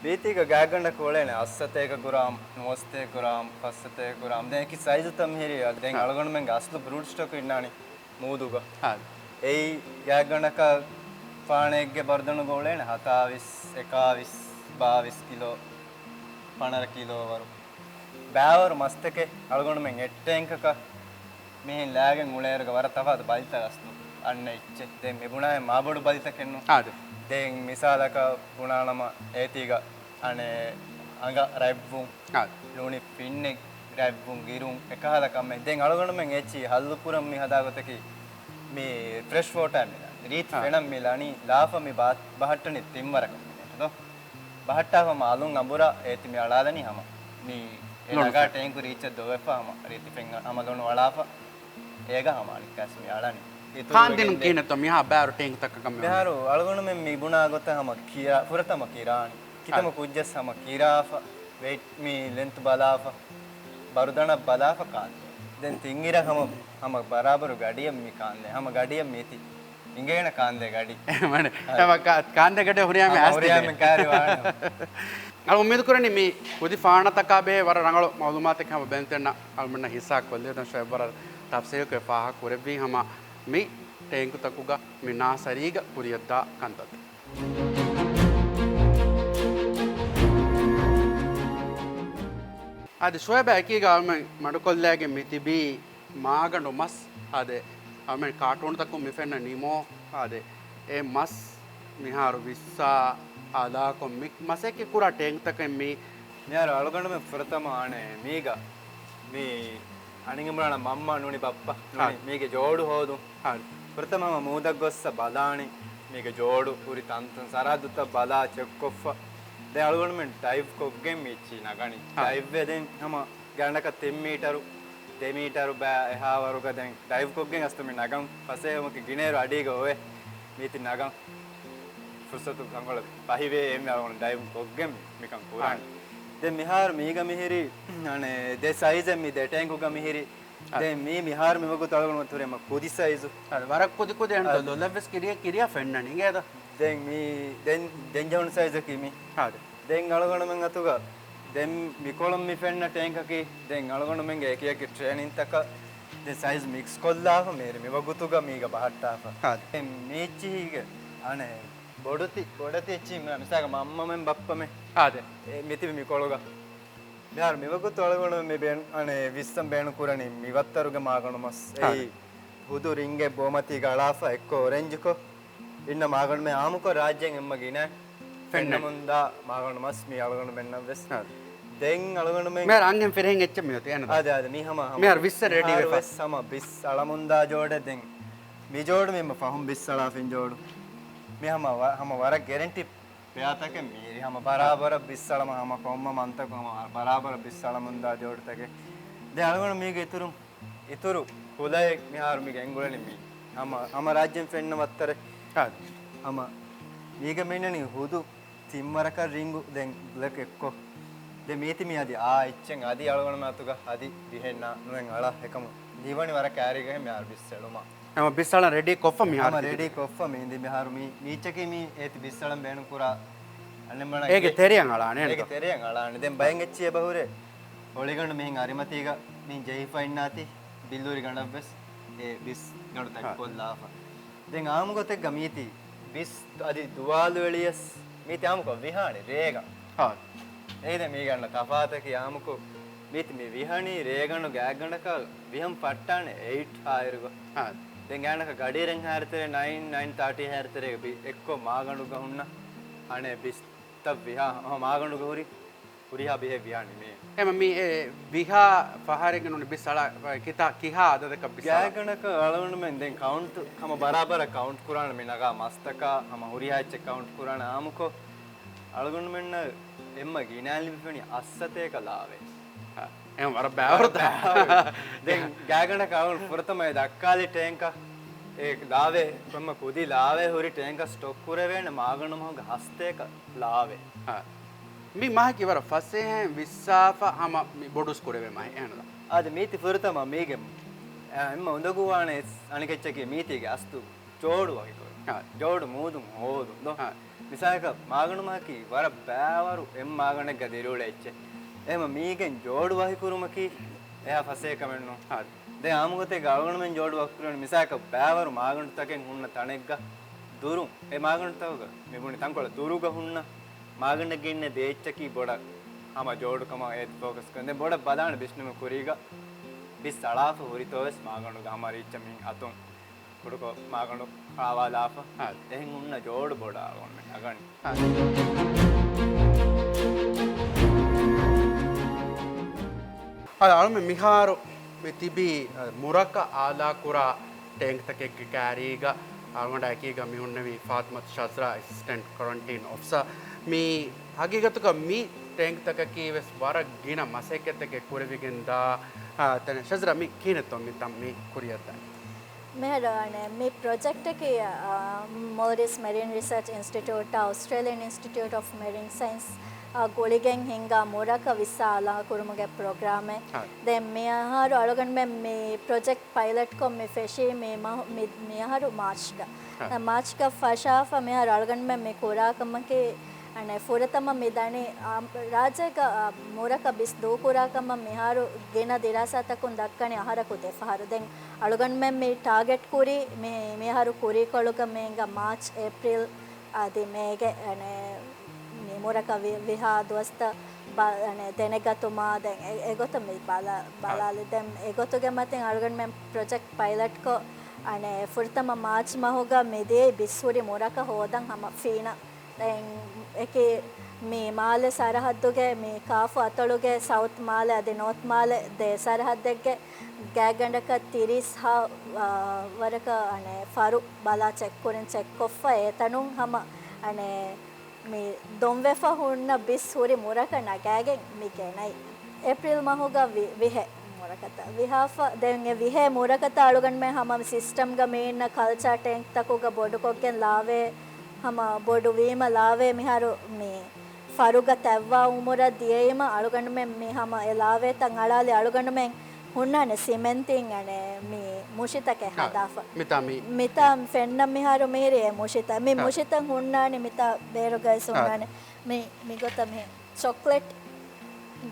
މީތީގަ ގާތްގަނޑަކަށް އުޅޭނެ އަށްސަތޭކަ ގުރާމް، ނުވަސަތޭކަ ގުރާމް، ފަސްސަތޭކަ ގުރާމް. ދެން އެކި ސައިޒުތައް މިހިރީ. ދެން އަޅުގަނޑުމެންގެ އަސްލު ބްރޫޑް ސްޓޮކް އިންނާނީ މޫދުގަ. އާ. އެއީ ގާތްގަނޑަކަށް ފާނައެއްގެ ބަރުދަނުގަ އުޅޭނެ ހަތާވީސް، އެކާވީސް، ބާވީސް ކިލޯ، ފަނަރަ ކިލޯ ވަރު. ބައިވަރު މަސްތަކެއް އަޅުގަނޑުމެން އެއް ޓޭންކަކަށް މިހެން ލާގެން އުޅޭއިރުގަ ވަރަށް ތަފާތު ބަލިތައް އަސްލު އަންނަ އެއްޗެއް. ދެން މި ބުނާއި މާބޮޑު ބަލިތަކެއްނު. އާދެ. ދެން މިސާލަކަށް ބުނާނަމަ އޭތީގަ އަނެއް އަނގަ ރަތްވުން، އާދެ. ލުނި ފިންނެއް ރަތްވުން ގިރުން އެކަހަލަ ކަމެއް. ދެން އަޅުގަނޑުމެން އެއްޗި ހައްލު ކުރަން މި ހަދާ ގޮތަކީ މި ފްރެޝް ވޯޓާ މި ރީތި އާ. ފެނަން މި ލަނީ ލާފަ މި ބާ-، ބަހައްޓަނީ ތިން ވަރަކަށް މި ދޯ. ބަހައްޓާފަ މަ އަލުން އަނބުރާ އޭތި މި އަޅާލަނީ ހަމަ. މި އެ ލޮނު ނަގާ ފެން. ޓޭންކު ރީއްޗަށް ދޮވެފަ ހަމަ ރީތި ފެން ހަމަ ލޮނު އަޅާފަ އޭގަ ހަމަ އަނެއްކާސް މި އަޅަނީ. އިތުރު ކާންދިނުން ވެގެން ދޭ. ކިހިނެއްތޯ މިހާ ބާރު ޓޭންކުތަކަކަށް މި މިހާރު އަޅުގަނޑުމެން މި ބުނާ ގޮތަށް ހަމަ ކިރާ، ފުރަތަމަ ކިރާނީ. ކިތަމަ އަ. ކުއްޖަސް ހަމަ ކިރާފަ، ވެއިޓް މި ލެންތު ބަލާފަ، ބަރުދަނަށް ބަލާފަ ކާންދޭ. ދެން ތިން އިރަށް ހަމަ، ހަމަ ބަރާބަރު ގަޑިއަށް މި ކާންދޭ. ހަމަ ގަޑިއަށް މީތި އިނގޭނެ ކާންދޭ ގަޑި. މަނެ، އަ. ހަމަ ކާ-، ކާންދޭ ގަޑި ހުރިހާ މި ހަމަ އައިސް ހުރިހާ ތިބޭ. މި ކާރި ވާނެ. އަޅު އުއްމީދު ކުރަނީ މި ކުދި ފާނަތަކާ ބެހޭ ވަރަށް ރަނގަޅު މައުލޫމާތެއް ހަމަ ބެންތެންނަށް އަޅުމެންނަށް ހިއްސާ ކޮށްލި ދަން ޝޮއެބް ވަރަށް ތަފްސީލުކޮށް ފާހަގަ ކުރެއްވީ ހަމަ މި ޓޭންކުތަކުގަ މި ނާސަރީގަ ކުރިޔަށްދާ ކަންތައް. އަދި ޝޮއެބާ އެކީގަ އަޅުމެން މަޑުކޮށްލައިގެން މި ތިބީ މާގަނޑު މަސް. އާދެ، އަޅުމެން ކާޓޫނުތަކުން މި ފެންނަ ނިމޯ. އާދެ، އެ މަސް މިހާރު ވިއްސާ އާލާކޮށް މި މަސައްކަތް ކުރާ ޓޭންކްތަކެއް މީ. މިހާރު އަޅުގަނޑުމެން ފުރަތަމަ އަނެއް މީގަ މި އަނިގަނޑުމެން މަންމަ ނޫނީ ބައްޕަ ނޫނީ އާދެ. މީގެ ޖޯޑު ހޯދުން. އާދެ. ފުރަތަމަ ހަމަ މޫދަށް ގޮއްސަ ބަލާނީ މީގެ ޖޯޑު ހުރި ތަންތަން ސަރަހައްދުތައް ބަލާ ޗެކްކޮށްފަ. ދެން އަޅުގަނޑުމެން ޑައިވް ކޮށްގެން މިއްޗީ ނަގަނީ. އާދެ. ޑައިވްވެ ދެން ހަމަ ގަނޑަކަށް ތިން މީޓަރު، ދެ މީޓަރު ބައި އެހާވަރުގަ ދެން ޑައިވްކޮށްގެން އަސްތު މި ނަގަން ފަސޭހަކަމަކީ ގިނައިރު އަޑީގަ އޮވެ މީތި ނަގަން. ފުރުސަތު ކަންކޮޅެއް ފަހިވޭ އެންމެ އަޅުގަނޑު ޑައިވް ކޮށްގެން މިކަން ކުރާނީ. އާ. ދެން މިހާރު މީގަ މިހިރީ އަނެއް ދެ ސައިޒެއް މި ދެ ޓޭންކުގަ މިހިރީ. އާ. ދެން މީ މިހާރު މިވަގުތު އަޅުގަނޑު ތުރެ މަ ކުދި ސައިޒު. އާ، ވަރަށް ކުދި ކުދި އެންތޯ އާ. ލޮލަށްވެސް ކިރިޔަ ކިރިޔަ ފެންނަނީ އިނގޭތަ؟ ދެން މީ ދެން ދެން ޖަހުނު ސައިޒަކީ މީ. އާދެ. ދެން އަޅުގަނޑުމެން އަތުގަ ދެން މިކޮޅުން މި ފެންނަ ޓޭންކަކީ ދެން އަޅުގަނޑުމެންގެ އެކިއެކި ޓްރޭނިންތަކަށް ދެން ސައިޒް މިކްސް ކޮށްލާފަ މޭރި މިވަގުތުގަ މީގަ ބަހައްޓާފަ. އާދެ. ދެން މީއްޗިހީގެ އަނެއް ބޮޑުތި، ބޮޑަތި އެއްޗިހި މި-، މިސާލަކަށް މަންމަމެން ބައްޕަމެން. އާދެ. އެ މިތިބި މިކޮޅުގަ. މިހާރު މިވަގުތު އަޅުގަނޑު މި ބޭން-، އަނެއް ވިއްސަން ބޭނުން ކުރަނީ މިވައްތަރުގެ މާގަނޑު މަސް. އާދެ. އެއީ ހުދު ރިންގެއް ބޯމަތީގަ އަޅާފަ އެއްކޮށް އޮރެންޖުކޮށް އިންނަ މާގަނޑުމެ އާމުކޮށް ރާއްޖޭން އެންމެ ގިނަ ފެންނަން. ފެންނަމުންދާ މާގަނޑު މަސް މި އަޅުގަނޑުމެންނަށް ވެސް. އާ. ދެން އަޅުގަނޑުމެން މިހާރު އަންހެން ފިރިހެން އެއްޗެއް މިއޮތީ އެންނަ މިހާރު ވިއްސަ ރެޑީ މިހާރު ވެފަ. ވެސް ހަމަ ވިއްސަ އަޅަމުންދާ ޖޯޑެއް ދެން މި ޖޯޑު މި ފަހުން ވިއްސަ އަޅާފިން ޖޯޑު. މި ހަމަ ވަ-، ހަމަ ވަރަށް ގެރެންޓީ ޕެއާތަކެއް މިހިރީ ހަމަ ބަރާބަރަށް ވިއްސަޅަމަ ހަމަ ކޮންމެ މަންތަކު ހަމަ ބަރާބަރަށް ވިއްސަޅަމުންދާ ޖޯޑުތަކެއް. ދެން އަޅުގަނޑު މީގެ އިތުރު، އިތުރު ކުލައެއް މިހާރު މީގެ އެނގުޅެނީ މީ. ހަމަ، ހަމަ ރާއްޖެން ފެންނަ ވައްތަރެއް. އާ. ހަމަ މީގެ މިންނަނީ ހުދު ތިން ވަރަކަށް ރިންގު ދެން ބްލެކް އެއްކޮށް. ދެން މީތި މީ އަދި އާ އެއްޗެއް އަދި އަޅުގަނޑު މާތުގަ އަދި ވިހެންނާ ނުވެން އަޅާ އެކަމު ނީވަނީ ވަރަށް ކާރީގަ މިހާރު ވިއްސަޅުމާ. ހަމަ ވިއްސަޅަން ރެޑީ ކޮށްފަ މިހާރު ހަމަ ތިބި. ރެޑީ ކޮށްފަ މި އިނދި މިހާރު މީ، މީއްޗަކީ މީ އޭތި ވިއްސަޅަން ބޭނުން ކުރާ އަނެއްމަނަ އޭގެ ތެރެއަށް އަޅާނެ އޭގެ ނޭނގެ. ތެރެއަށް އަޅާނެ. ދެން ބައެއް އެއްޗިއްޔެ ބަހުރޭ އޮޅިގަނޑު މިހިން އަރިމަތީގަ މިހިން ޖެހިފަ އިންނާތީ ބިއްލޫރި ގަނޑަށްވެސް އެ ވިސް ގަނޑު ތަކި ހާ. ކޮށްލާފަ. ދެން އާއްމު ގޮތެއްގަ މީތި ވިސް އަދި ދުވާލު އެޅިޔަސް މީތި އާއްމުކޮށް ވިހާނެ ރޭގަ. ހާ. އޭދެ މީގަނޑަ ތަފާތަކީ އާއްމުކޮށް މީތި މި ވިހަނީ ރޭގަނޑު ގާތްގަނޑަކަށް ވިހަން ފައްޓާނެ އެއިޓް ހާއިރުގަ. ހާ. ދެން ގާތްގަނޑަކަށް ގަޑިއެރެން ހާއިރުތެރޭ ނައިން، ނައިން ތާޓީ ހާއިރުތެރޭގަ ބި އެއްކޮށް މާގަނޑުގަ ހުންނަ އަނެއް ބިސްތައް ވިހާ ހަމަ މާގަނޑުގަ ހުރި ހުރިހާ ބިހެއް ވިހާ ނިމޭ. އެމަ މި އެ ވިހާ ފަހަރެއްގެ ނޫނީ ބިސް އަޅާ ކިތާ ކިހާ އަދަދަކަށް ބިސް އަޅާ؟ ގާތްގަނޑަކަށް އަޅުގަނޑުމެން ދެން ކައުންޓް ހަމަ ބަރާބަރަށް ކައުންޓް ކުރާނެ މި ނަގާ މަސްތަކާ ހަމަ ހުރިހާ އެއްޗެއް ކައުންޓް ކުރާނެ އާއްމުކޮށް އަޅުގަނޑުމެންނަށް އެންމެ ގިނައިން ލިބިފެނީ އައްސަތޭކަ ލާވެ. ހާ، އެހެން ވަރަށް ބާވަރު ދާ. ދެން ގާތްގަނޑަކަށް އަޅުގަނޑު ފުރަތަމަ އެ ދައްކާލި ޓޭންކަށް އެ ލާވެ ކޮންމެ ކުދި ލާވެ ހުރި ޓޭންކަށް ސްޓޮކް ކުރެވޭނެ މާގަނޑު މަހުގެ ހަސަތޭކަ ލާވެ. ހާ. މި މަހަކީ ވަރަށް ފަސޭހައިން ވިއްސާފަ ހަމަ މި ބޮޑުސް ކުރެވޭ މަހެއް އެހެންނު؟ އާދެ، މީތި ފުރަތަމަ މީގެ، އާ، އެންމެ އުނދަގޫވާނެ އަނެކެއްޗަކީ މީތީގެ އަސްލު ޖޯޑު ވަކިކުރުން. ހާ. ޖޯޑު މޫދުން ހޯދުން ދޯ. ހާ. މިސާލަކަށް މާގަނޑު މަހަކީ ވަރަށް ބާވަރު އެއް މާގަނޑެއްގަ ދިރިއުޅޭ އެއްޗެއް. އެހެމަ މީގެން ޖޯޑު ވަކިކުރުމަކީ އެހާ ފަސޭހަ ކަމެއް ނޫން. ހާ. ދެން އާއްމުގޮތެއްގަ އަޅުގަނޑުމެން ޖޯޑު ވަކިކުރަނީ މިސާލަކަށް ބާވަރު މާގަނޑުތަކެއް ހުންނަ ތަނެއްގަ ދުރުން އެ މާގަނޑުތަކުގަ މި ބުނި ތަންކޮޅެއް ދުރުގަ ހުންނަ މާގަނޑެއްގެ އިންނަ ދޭއްޗަކީ ބޮޑަށް ހަމަ ޖޯޑުކަމަށް އޭތި ފޯކަސް ކުރަން. ދެން ބޮޑަށް ބަލާނެ ބިސްނަމު ކުރީގަ ބިސް އަޅާފަ ހުރިތޯވެސް މާގަނޑުގަ ހަމަ ރީއްޗަށް މި އަތުން ކުޑަކޮށް މާގަނޑު އާވާލާފަ. އާ. އެހެން ހުންނަ ޖޯޑު ބޮޑަށް އަޅުގަނޑުމެން ނަގަނީ. އާ. އާ، އަޅުމެން މިހާރު މި ތިބީ، އަ، މުރަކަ އާލާކުރާ ޓޭންކްތަކެއްގެ ކާރީގަ އަޅުގަނޑާ އެކީގަ މި ހުންނެވީ ފާތިމަތު ޝަޒްރާ، އެސިސްޓެންޓް ކޮރަންޓީން އޮފިސަރ. މި ހަގީގަތުގަ މި ޓޭންކްތަކަކީ ވެސް ވަރަށް ގިނަ މަސައްކަތްތަކެއް ކުރެވިގެން ދާ، އާ، ތަނެއް. ޝަޒްރާ، މި ކިހިނެއްތޯ މި ތަން މި ކުރިއަށްދާނީ؟ މިހާރު އަނެއް މި ޕްރޮޖެކްޓަކީ، އާ، މޯލްޑިވްސް މެރިން ރިސާޗް އިންސްޓިޓިއުޓާ އޮސްޓްރޭލިއަން އިންސްޓިޓިއުޓް އޮފް މެރިން ސައިންސް، އާ، ގުޅިގެން ހިންގާ މުރަކަ ވިއްސާ އާލާކުރުމުގެ ޕްރޮގްރާމެއް. އާ. ދެން މިއަހަރު އަޅުގަނޑުމެން މި ޕްރޮޖެކްޓް ޕައިލަޓްކޮށް މި ފެށީ މި މަހު-، މި، މިއަހަރު މާޗްގަ. އާ. މާޗްގަ ފަށާފަ މިހާރު އަޅުގަނޑުމެން މި ކުރާ ކަމަކީ، އަނެއް ފުރަތަމަ މި ދަނީ، އާ، ރާއްޖޭގަ، އާ، މުރަކަ ބިސް ދޫކުރާ ކަމަށް މިހާރު ގިނަ ދިރާސާތަކުން ދައްކަނީ އަހަރަކު ދެފަހަރު. ދެން އަޅުގަނޑުމެން މި ޓާގެޓް ކުރީ މި، މިއަހަރު ކުރީކޮޅުގަ މޭގަ މާޗް، އޭޕްރިލް އަދި މޭގެ، އަނެއް، މި މުރަކަ ވި-، ވިހާ ދުވަސްތައް ބަ-، އަނެއް، ދެނެގަތުމާ ދެން އެ-، އެގޮތަށް މި ބަލާ-، ބަލާލި. ދެން އެގޮތުގެ މަތިން އަޅުގަނޑުމެން ޕްރޮޖެކްޓް ޕައިލަޓްކޮށް، އަނެއް، ފުރަތަމަ މާޗް މަހުގަ މި ދިޔައީ ބިސް ހުރި މުރަކަ ހޯދަން ހަމަ ފީނަ. ދެން އެކި މި މާލެ ސަރަހައްދުގެ މި ކާފު އަތޮޅުގެ ސައުތް މާލެ އަދި ނޯތް މާލެ ދެ ސަރަހައްދެއްގެ ގާތްގަނޑަކަށް ތިރީސް ހާ، އާ، ވަރަކަށް އަނެއް ފަރު ބަލާ ޗެކް ކުރިން ޗެކްކޮށްފަ އެތަނުން ހަމަ އަނެއް މި ދޮންވެފަ ހުންނަ ބިސް ހުރި މުރަކަ ނަގާގެން މި ގެނައި. އޭޕްރިލް މަހުގަ ވި-، ވިހޭ މުރަކަތައް. ވިހާފަ ދެން އެ ވިހޭ މުރަކަތައް އަޅުގަނޑުމެން ހަމަ ސިސްޓަމްގަ މި އިންނަ ކަލްޗާ ޓޭންކްތަކުގަ ބޮޑުކޮށްގެން ލާވޭ ހަމަ ބޮޑު ވީމަ ލާވޭ މިހާރު މި ފަރުގަ ތައްވާ އުމުރަށް ދިޔައީމަ އަޅުގަނޑުމެން މި ހަމަ އެ ލާވޭތައް އަޅާލި އަޅުގަނޑުމެން ހުންނާނެ ސިމެންތިން އަނެއް މި މުށިތަކެއް ހާ، ހަދާފަ. މިތާ މި، މިތާ މި ފެންނަ މިހާރު މިހިރި އެ މުށިތައް. މި ހާ. މުށިތައް ހުންނާނެ މިތާ ބޭރުގައިސް ހާ. ހުންނާނެ. މި، މިގޮތަށް މި ޗޮކްލެޓް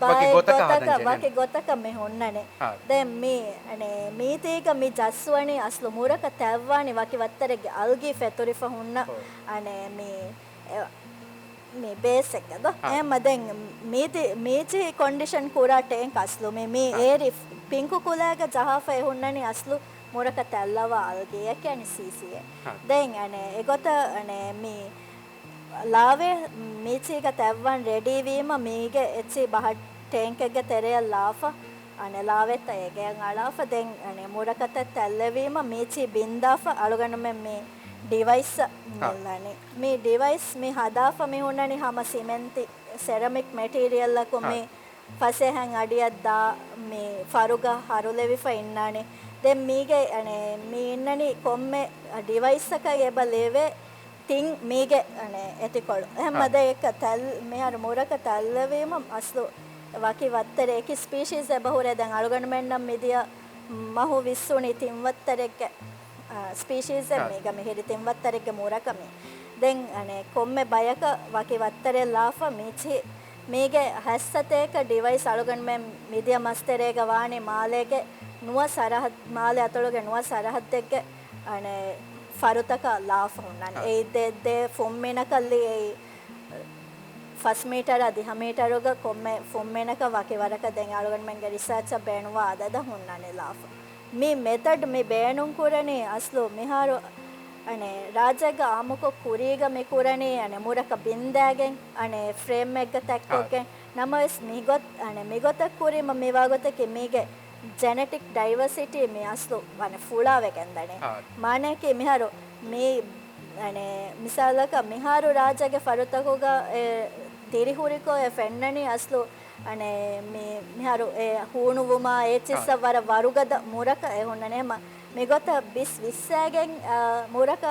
ވަކި ބާއެއް ގޮތަކަށް ގޮތަކަށް، ހަދަން ވަކި ޖެހޭނެ. ގޮތަކަށް މި ހުންނާނެ. ހާ. ދެން މި، އަނެއް، މީތީގަ މި ޖައްސުވަނީ އަސްލު މުރަކަ ތައްވާނީ ވަކި ވައްތަރެއްގެ އަލްގީ ފެތުރިފަ ހުންނަ، އޯ. އަނެއް މި، އެ، މި ބޭސްއެއްގަ ދޯ؟ ހާ. އެހެންމަ ދެން މީތި، މީޗި ކޮންޑިޝަން ކުރާ ޓޭންކް އަސްލު މި، މީ ހާ. އޭރި ޕިންކު ކުލައިގަ ޖަހާފަ އެ ހުންނަނީ އަސްލު މުރަކަ ތައްލަވާ އަލްގީއެކޭ އަނި ސީސީއެއް. ހާ. ދެން އަނެއް އެގޮތަށް އަނެއް މި ލާވޭ މީޗީގަ ތައްވަން ރެޑީވީމަ މީގެ އެއްޗި ބަހަށް ޓޭންކެއްގެ ތެރެއަށް ލާފަ، އަނެއް ލާވޭތައް އެގެއަށް އަޅާފަ، ދެން އަނެއް މުރަކަތައް ތައްލެވީމަ މީޗީ ބިންދާފަ އަޅުގަނޑުމެން މި ޑިވައިސްއަށް ހާ. މި ލަނީ. މި ޑިވައިސް މި ހަދާފަ މި ހުންނަނީ ހަމަ ސިމެންތި ސެރަމިކް މެޓީރިއަލްއަކު ހާ. މި ފަސޭހައިން އަޑިއަށް ދާ މި ފަރުގަ ހަރުލެވިފަ އިންނާނެ. ދެން މީގެ އަނެއް މި އިންނަނީ ކޮންމެ ޑިވައިސްއަކަށް އެބަ ލެވޭ ތިން މީގެ އަނެއް އެތިކޮޅު. އެހެން ހާ. މަދަ އެކަ ތައް-، މިހާރު މުރަކަ ތައްލެވީމަ އަސްލު ވަކި ވައްތަރެއް އެކި ސްޕީޝީސް އެބަ ހުރޭ. ދެން އަޅުގަނޑުމެންނަށް މިދިޔަ މަހު ވިއްސުނީ ތިން ވައްތަރެއްގެ، އާ، ސްޕީޝީސްއެއް ހާ. މީގަ މިހިރި ތިން ވައްތަރެއްގެ މުރަކަ މި. ދެން އަނެއް ކޮންމެ ބަޔަކަށް ވަކި ވައްތަރެއް ލާފަ މީޗި މީގެ ހައްސަތޭކަ ޑިވައިސް އަޅުގަނޑުމެން މިދިޔަ މަސްތެރޭގަ ވާނީ މާލޭގެ ނުވަ ސަރަހައްދް، މާލެ އަތޮޅުގެ ނުވަ ސަރަހައްދެއްގެ އަނެއް ފަރުތަކަށް ލާފަ ހުންނާނެ. އާ. އެއީ ދެ، ދެ ފުންމިނަކަށްލީ އެއީ ފަސް މީޓަރާ ދިހަ މީޓަރުގަ ކޮންމެ ފުންމިނަކަށް ވަކި ވަރަކަށް ދެން އަޅުގަނޑުމެންގެ ރިސާޗަށް ބޭނުންވާ އަދަދަށް ހުންނާނެ ލާފަ. މި މެތަޑް މި ބޭނުން ކުރަނީ އަސްލު މިހާރު އަނެއް ރާއްޖޭގަ އާއްމުކޮށް ކުރީގަ މި ކުރަނީ އަނެއް މުރަކަ ބިންދާގެން އަނެއް ފްރޭމްއެއްގަ ތަތްކޮށްގެން. އާ. ނަމަވެސް މިގޮތް، އަނެއް މިގޮތަށް ކުރީމަ މިވާގޮތަކީ މީގެ ޖެނެޓިކް ޑައިވަސިޓީ މި އަސްލު އަނެއް ފުޅާވެގެންދަނީ. އާ. މާނައަކީ މިހާރު މި، އަނެއް މިސާލަކަށް މިހާރު ރާއްޖޭގެ ފަރުތަކުގަ އެ ދިރިހުރިކޮށް އެ ފެންނަނީ އަސްލު އަނެއް މި، މިހާރު އެ ހޫނުވުމާ އެ އާ. ޗިއްސަށް ވަރަށް ވަރުގަދަ މުރަކަ އެ ހުންނަނީ. މަ-، މިގޮތަށް ބިސް ވިއްސާގެން، އާ، މުރަކަ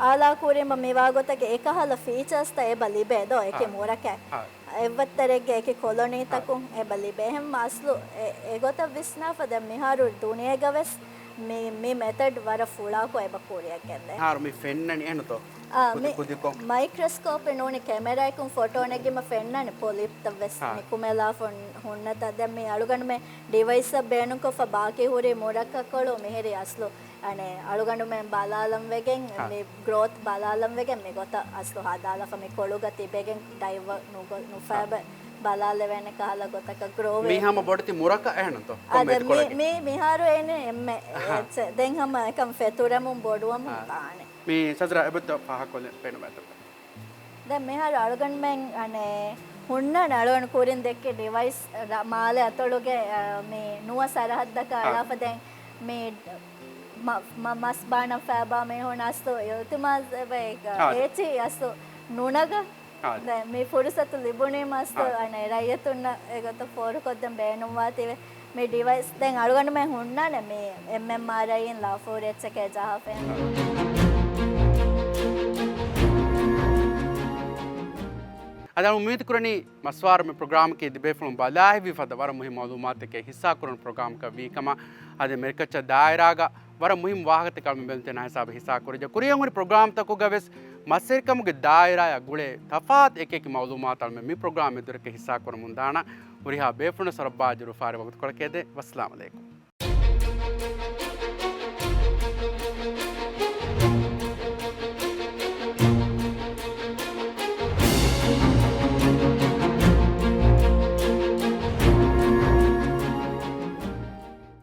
އާލާ ކުރީމަ މިވާގޮތަކަށް އެކަހަލަ ފީޗާސްތައް އެބަ ލިބޭ ދޯ އެކި އާ. މުރަކަށް. އާ. އެއްވައްތަރެއްގެ އެކި ކޮލޮނީތަކުން އާ. އެބަ ލިބޭ. އެހެން އަސްލު އެ، އެގޮތަށް ވިސްނާފަ ދެން މިހާރު ދުނިޔޭގަ ވެސް މި، މި މެތަޑް ވަރަށް ފުޅާކޮށް އެބަ ކުރިއަށް ގެންދޭ. މިހާރު މި ފެންނަނީ އެހެންތޯ؟ އާ، ކުދި މި ކުދިކޮށް. މައިކްރޮސްކޯޕެއް ނޫނީ ކެމެރާއަކުން ފޮޓޯ ނެގީމަ ފެންނަނީ ޕޮލިޕްތައް ވެސް އާ. ނިކުމެލާފަ ހުންނަތާ. ދެން މި އަޅުގަނޑުމެން ޑިވައިސްއަށް ބޭނުންކޮށްފަ ބާކީ ހުރި މުރަކަކޮޅު މިހިރީ އަސްލު އަނެއް އަޅުގަނޑުމެން ބަލާލަން ވެގެން އާ. މި ގްރޯތް ބަލާލަން ވެގެން މި ގޮތަށް އަސްލު ހަދާލާފަ މި ކޮޅުގަ ތިބެގެން ޑައިވަރޓް ނުގޮ-، ނުފައިބަ އާ. ބަލާލެވޭނެ ކަހަލަ ގޮތަކަށް ގްރޯ ވޭ. މީ ހަމަ ބޮޑެތި މުރަކަށް އެހެންތޯ؟ އަދަ ކޮންމެ މި، އެއްޗެއް؟ މި، މިހާރު އޭނެ އެންމެ އެއްޗެއް. ދެން ހަމަ އެކަން ފެތުރެމުން ބޮޑުވަމުން އާ. ދާނެ. މި ސަޒްރާ އެބައްތަ ފާހަގަކޮށްލެ ފެނުމެތަ؟ ދެން މިހާރު އަޅުގަނޑުމެން އަނެ ހުންނަން އަޅުގަނޑު ކުރިން ދެއްކި ޑިވައިސް ރ-، މާލެ އަތޮޅުގެ، އަ، މި ނުވަ ސަރަހައްދަކަށް އާ. އަޅާފަ ދެން މި މަ-، މަ-، މަސް ބާނަން ފައިބާ މީހުން އަސްލު އިލްތިމާސް އެބަ އާ. އޭޗި އަސްލު ނުނަގަ. އާ. ދެން މި ފުރުސަތު ލިބުނީމަ އަސްލު އާ. އަނެ ރައްޔިތުންނަށް އެގޮތަށް ފޯރުކޮށްދެން ބޭނުންވާތީވެ. މި ޑިވައިސް ދެން އަޅުގަނޑުމެން ހުންނާނެ މި އެމްއެމްއާރައިން ލާފޯރި އެއްޗެކޭ ޖަހާފައި. އަދި އަޅު އުއްމީދު ކުރަނީ މަސްވާރު މި ޕްރޮގްރާމަކީ ދިބޭފުޅުން ބަލާހިތްވި ފަދަ ވަރަށް މުހިއްމު މައުލޫމާތެކޭ ހިއްސާކުރުނު ޕްރޮގްރާމަކަށް ވީ ކަމަށް. އަދި މެރިކައްޗަށް ދާއިރާގަ ވަރަށް މުހިއްމު ވާހަކަތަކެއް އަޅުމެން ބެލުންތެރިން ހިސާބަށް ހިއްސާކުރިއްޖެ. ކުރިއަށް ހުރި ޕްރޮގްރާމްތަކުގަ ވެސް މަސްވެރިކަމުގެ ދާއިރާއާ ގުޅޭ ތަފާތު އެކިއެކި މައުލޫމާތު އަޅުމެން މި ޕްރޮގްރާމް ދުރަކަށް ހިއްސާކުރަމުން ދާނަން. ހުރިހާ ބޭފުޅުން ސަރައްބާ ޖުރުފާރި ވަގުތުކޮޅަކޭ ދެ. ވައްސަލާމް އަލައިކުމް.